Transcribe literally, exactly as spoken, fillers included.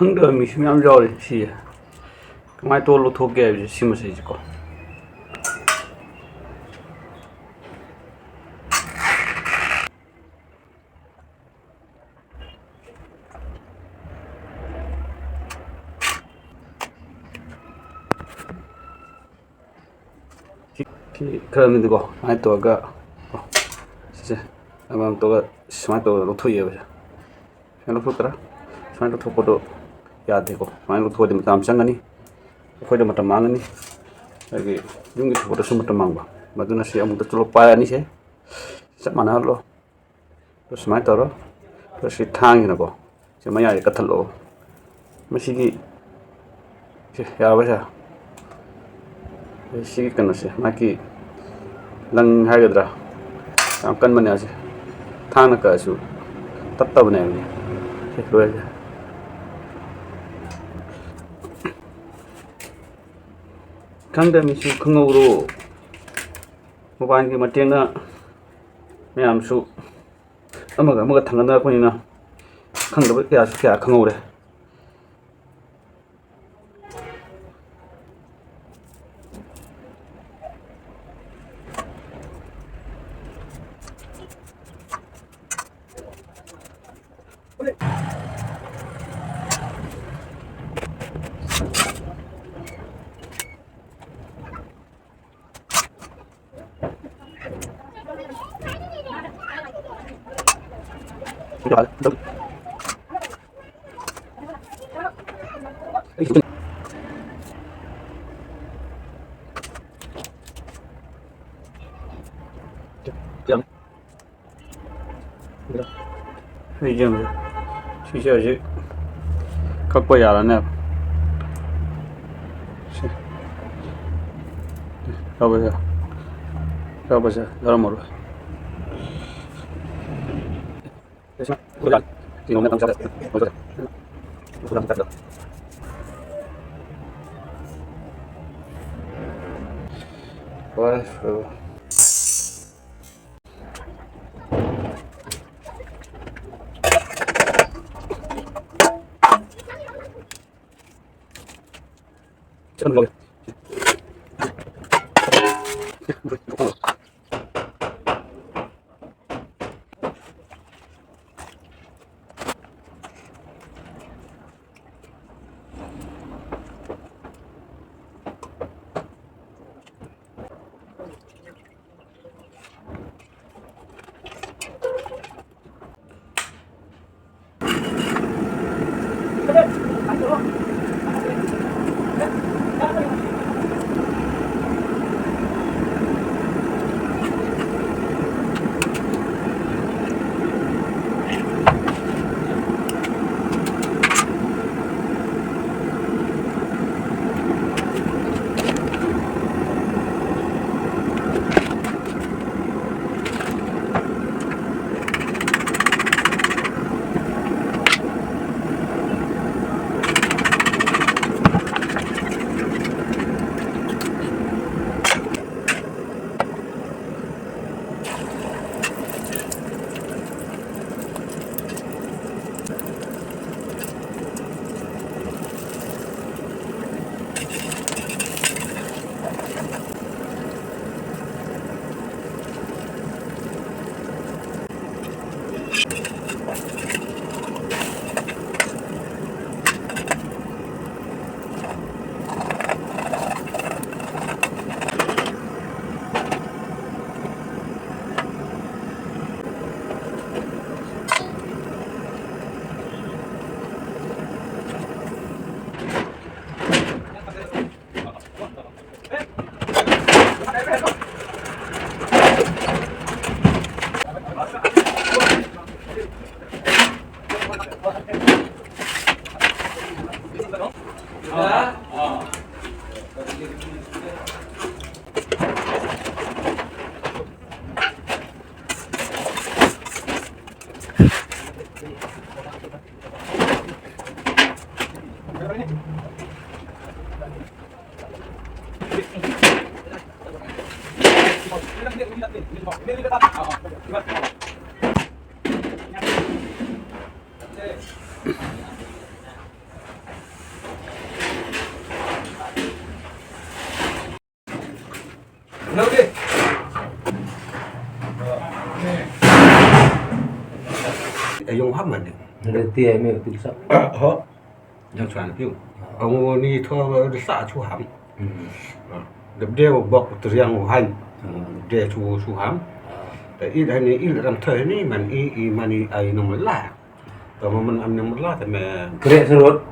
ꯈꯪꯗꯕ ꯃꯤꯁꯨ ꯃꯌꯥꯝ ꯌꯥꯎꯔꯤ꯫ ꯁꯤꯁꯦ ꯀꯃꯥꯏꯅ ꯇꯧꯔ ꯂꯧꯊꯣꯛꯀꯦ ꯍꯥꯏꯕꯁꯦ, ꯁꯤ ꯃꯆꯩꯁꯦꯀꯣ꯫ ꯁꯤ, ꯁꯤ ꯈꯔ ꯑꯃꯗꯤꯀꯣ, ꯁꯨꯃꯥꯏꯅ ꯇꯧꯔꯒ, ꯀꯣ, ꯁꯤꯁꯦ ꯑꯃꯃꯝ ꯇꯧꯔꯒ ꯁꯨꯃꯥꯏꯅ ꯇꯧꯔꯒ ꯂꯧꯊꯣꯛꯑꯦꯕ꯫ ꯁꯨꯃꯥꯏꯅ ꯂꯧꯊꯣꯛꯇ꯭ꯔꯥ? ꯁꯨꯃꯥꯏꯅ ꯂꯧꯊꯣꯛꯄꯗꯣ ꯌꯥꯗꯦꯀꯣ꯫ ꯁꯨꯃꯥꯏꯅ ꯂꯧꯊꯣꯛꯑꯗꯤ ꯃꯇꯝ ꯆꯪꯒꯅꯤ, ꯑꯩꯈꯣꯏꯗ ꯃꯇꯝ ꯃꯥꯡꯒꯅꯤ, ꯑꯗꯒꯤ ꯌꯨꯝꯒꯤ ꯊꯕꯛꯇꯁꯨ ꯃꯇꯝ ꯃꯥꯡꯕ꯫ ꯃꯗꯨꯅ ꯁꯤ ꯑꯃꯨꯛꯇ ꯆꯨꯂꯞ ꯄꯥꯏꯔꯅꯤꯁꯦ, ꯆꯞ ꯃꯥꯟꯅꯍꯜꯂꯣ꯫ ꯑꯗꯨ ꯁꯨꯃꯥꯏꯅ ꯇꯧꯔꯣ꯫ ꯑꯗꯨ ꯁꯤ ꯊꯥꯡꯁꯤꯅꯀꯣ, ꯁꯤ ꯃꯌꯥꯏꯁꯦ ꯀꯠꯊꯠꯂꯛꯑꯣ꯫ ꯃꯁꯤꯒꯤ, ꯁꯤ ꯌꯥꯔꯕ ꯁꯦ? ꯁꯤꯒꯤ ꯀꯩꯅꯣꯁꯦ, ꯃꯥꯒꯤ ꯂꯪ ꯍꯥꯏꯒꯗ꯭ꯔꯥ, ꯌꯥꯝ ꯀꯟꯕꯅꯦ ꯑꯁꯦ꯫ ꯊꯥꯡꯅ ꯀꯛꯑꯁꯨ ꯇꯠꯇꯕꯅꯦ ꯍꯥꯏꯕꯅꯤ꯫ ꯁꯤ ꯂꯣꯏꯔꯦ꯫ ꯈꯪꯗꯕ ꯃꯤꯁꯨ ꯈꯪꯍꯧꯔꯣ꯫ ꯃꯣꯕꯥꯏꯜꯒꯤ ꯃꯇꯦꯡꯅ ꯃꯌꯥꯝꯁꯨ ꯑꯃꯒ ꯑꯃꯒ ꯊꯥꯡꯒꯠꯅꯔꯛꯄꯅꯤꯅ ꯈꯪꯗꯕ ꯀꯌꯥꯁꯨ ꯀꯌꯥ ꯈꯪꯍꯧꯔꯦ꯫ ꯑꯩ ꯌꯦꯡꯒꯦ꯫ ꯁꯤꯁꯦ ꯍꯧꯖꯤꯛ ꯀꯛꯄ ꯌꯥꯔꯅꯦꯕ꯫ ꯁꯤ꯫ ꯌꯥꯎꯕꯁꯦ꯫ ꯌꯥꯎꯕꯁꯦ ꯌꯥꯎꯔꯝꯃꯔꯣꯏ꯫ ꯍꯣꯏ꯫ Ayong ham mani. Ada ti ai mi util sa. Ho. Yang chuan piu. Ang ni tho de sa chu ham. Dep de bok triang han. De chu chu ham. Ta i dai ni i ram thai ni man i i mani ai no la. Ta man am no la ta me. Kre sa rot.